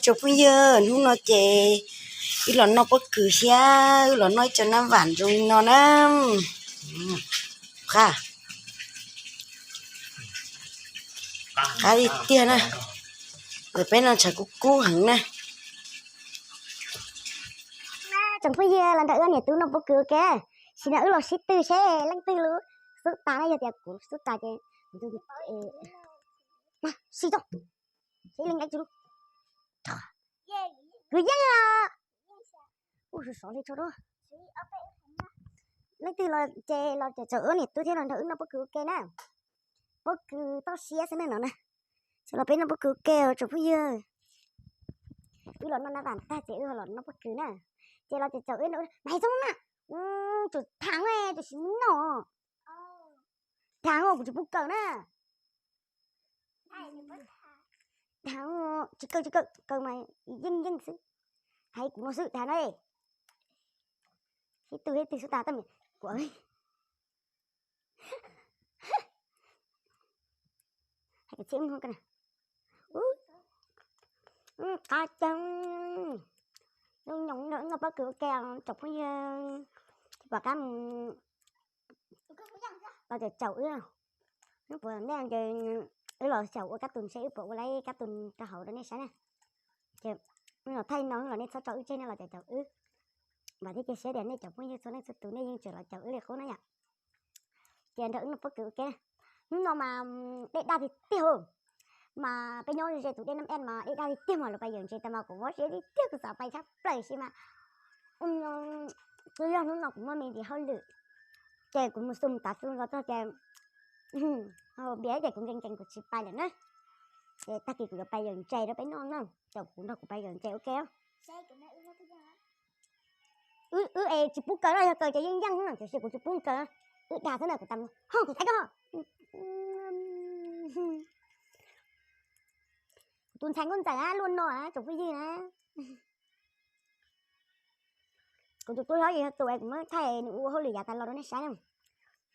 Tsoom phooj ywg, hnub no ces wb los noj pob kws thiab wb los noj ib co nab vam zoo li no na. Qab, qab tiag tiag na. Peb no tshav kub kub heev na. Tsoom phooj ywg, los nrog wb niam tub noj pob kws ua ke. Tam sim no wb los sib tw seb leej twg lub xub tas na, yog tias kuv xub tas ces, sib tso, sib leej dab tsi lub. Kuv yeej os. Ub, sov sov li tso duab. Leej twg los ces los caum wb niam tub thiab los nrog wb noj pob kws ua ke na. Pob kws toj siab xwb na no na. Ces los peb noj pob kws ua ke os tsoom phooj ywg. Wb los noj nab vam tag ces wb los noj pob kws na. Ces los caum wb, Maiv Txooj na, tsum tham, tsum sim noj. Tham, kuv tsis pub kaw na. Tham, tsis kaw tsis kaw, kaw mas yeej yeej xwb. Hais kuv no xwb tham na. Ib tug ib tug xwb tas tag, kuv hais txhiab qab ceeb. Nyob nyob noj pob kws ua ke tsoom phooj ywg, pom qab mus los caum wb. Hnub puas nej ces wb los xyaum ua kab tus seb wb puas ua laib kab tus rau hauv rau nej saib na. Ces wb los thaij no los nej txhob tso wb tseg, nej los caum caum wb. Vam thiab cia siab tias nej cov phooj ywg txhua leej txhua tus nej yeej tseem los caum wb li qub na yom. Ces nrog wb noj pob kws ua ke. Hnub no mas dej daj tiag tiag, mas peb nyob ze tus dej Nam Ej mas dej daj tiag tiag mas lawv pais yawm ntses tas mas kuv mob siab tiag tiag, kuv xav pais tshaj plaws sim mas twb yog hnub no kuv muaj me ntsis hauj lwm, ces kuv mus xu tav xu los txog ces haus npias ces kuv nkees nkees kuv tsis pais lawm na. Ces tag kis kuv yuav pais yawm ntses rau peb noj na, caum kuv nrog kuv pais yawm ntses ua ke. Wb es tsis pub kaw no, yog kaw ces yeej yeej xwb no, tiam sis kuv tsis pub kaw, wb dag xwb na, kuv tas ho kuv thaij koj. Kuv tus ntxhais nkauj ntxawm luaj no tsoom phooj ywg na. Kuv tus tub hlob yog tus es kuv muab thaij nws ua hauj lwm yav tas los rau nej saib na.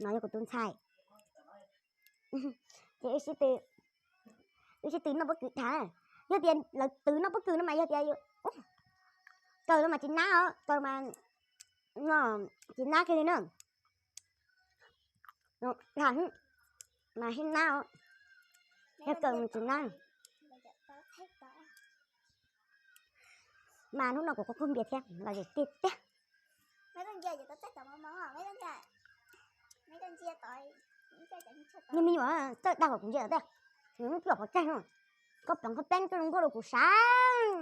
No yog kuv tus ntxhais. Ces wb sib tw noj pob kws tham. Yog tias lawv twv noj pob kws no mas yog tias kaw no mas tsis nab os, kaw mas tsis nab kiag li na. Tham mas sib nab os, yog kaw mas tsis nab. Mas hnub no kuv quaj quaj npias thiab los zem tiag tiag. Niag me nyuam txawj dag kom kuv ntsia tej, nws muab plom pov tseg no, koj pleev koj pleeb tuaj zoo nkauj rau kuv saib.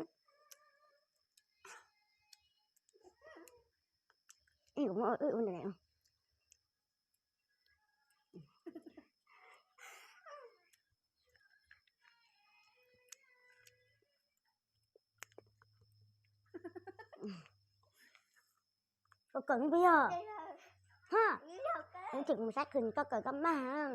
Koj kawm ntawd yog, ha, kuv tseem mus saib qhwv koj kawm koj mag.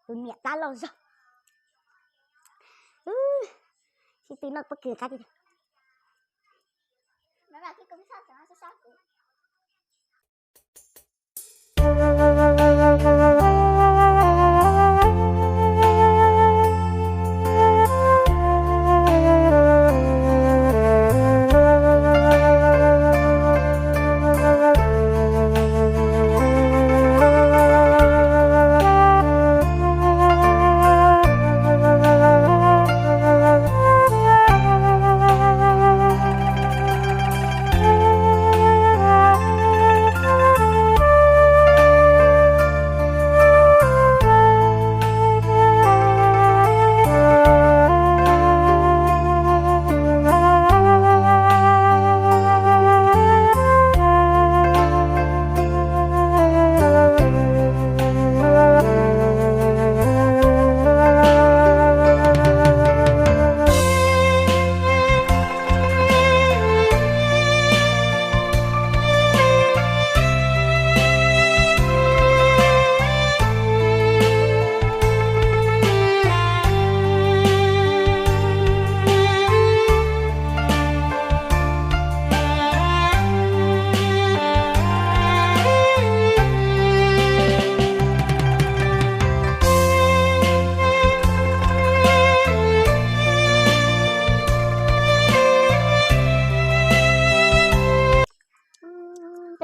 Tus niam tab loj zog. Sib tw noj pob kws qab tiag.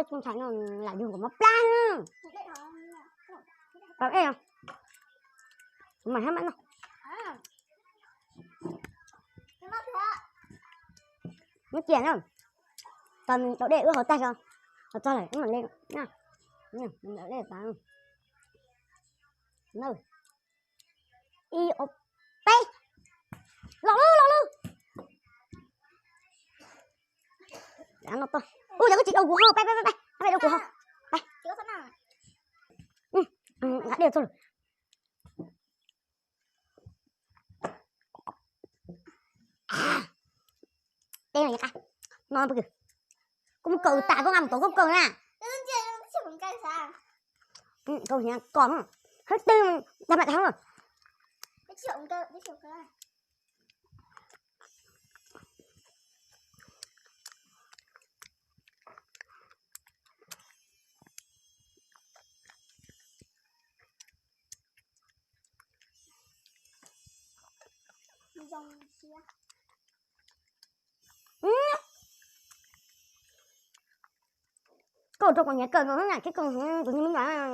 Tub ntxhais no lam yug nkaus mov plab. Tau ej, kuv mam hab mam noj. Muab cia na, tau dej wb haus tag tso, haus tag lawm wb mam li na. Dej tas na. Ib ob peb, los lawm los lawm. Ua yog koj tsis dhau kuv ho, peb peb peb, dhau kuv ho, peb. Nqa dej txog lawm. Dej no qab, no pw kws, koj mus kaw tas koj nqa mus tod koj kaw na. Kaw hiav kom, hwb twg dag mam tas. Koj rau kuv nyiam kawg no na, koj kuv nyiam me nyuam.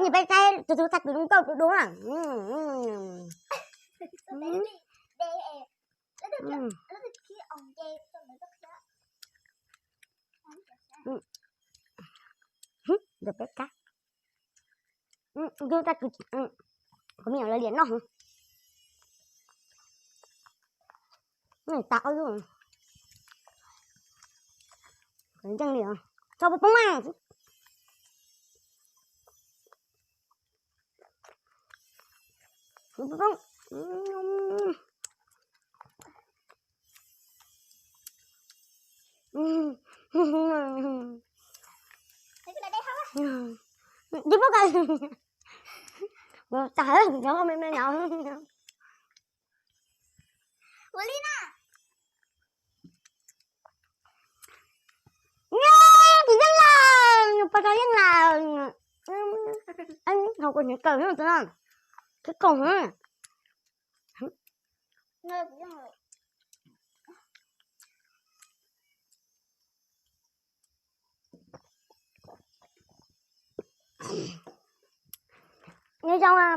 Nyiam peb kab, tus tus txhaj kws zoo nkauj dua dua na. Ntawm peb kab, yug tag kws, kuv me nyuam lawv liam noj heev. Tas ob lub, ntseej li, tso poob poob mas. Ib pob kas, tas me me no. Ua li na. Tsis yeej lawm, nws pog tau yeej lawm. Hauv kuv hniav kaws no, kib koog. Nyob zoo,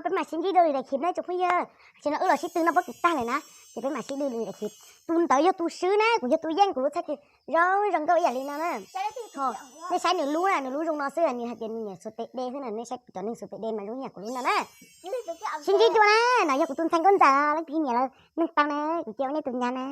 peb mam sib ntsib dua lwm daim clip na tsoom phooj ywg. Tam sim no wb los sib tw noj pob kws tag lawm na, ces peb mam sib tw lwm daim clip. Tus ntawd yog tus swb na, kuv yog tus yeej, kuv lub txhaj kws zoo zoo nkauj ib yam li no na. Nej saib nws lub na, nws lub zoo no xwb, nws hais tias nws nyiam xuas tes de xwb na, nej saib cov neeg xuas tes de mas zoo ib yam kuv lub no na. Sib ntsib dua na, no yog kuv tus ntxhais nkauj ntxawm, leej twg nyiam los nug tau na, kuv cia ua nej tus ncav na.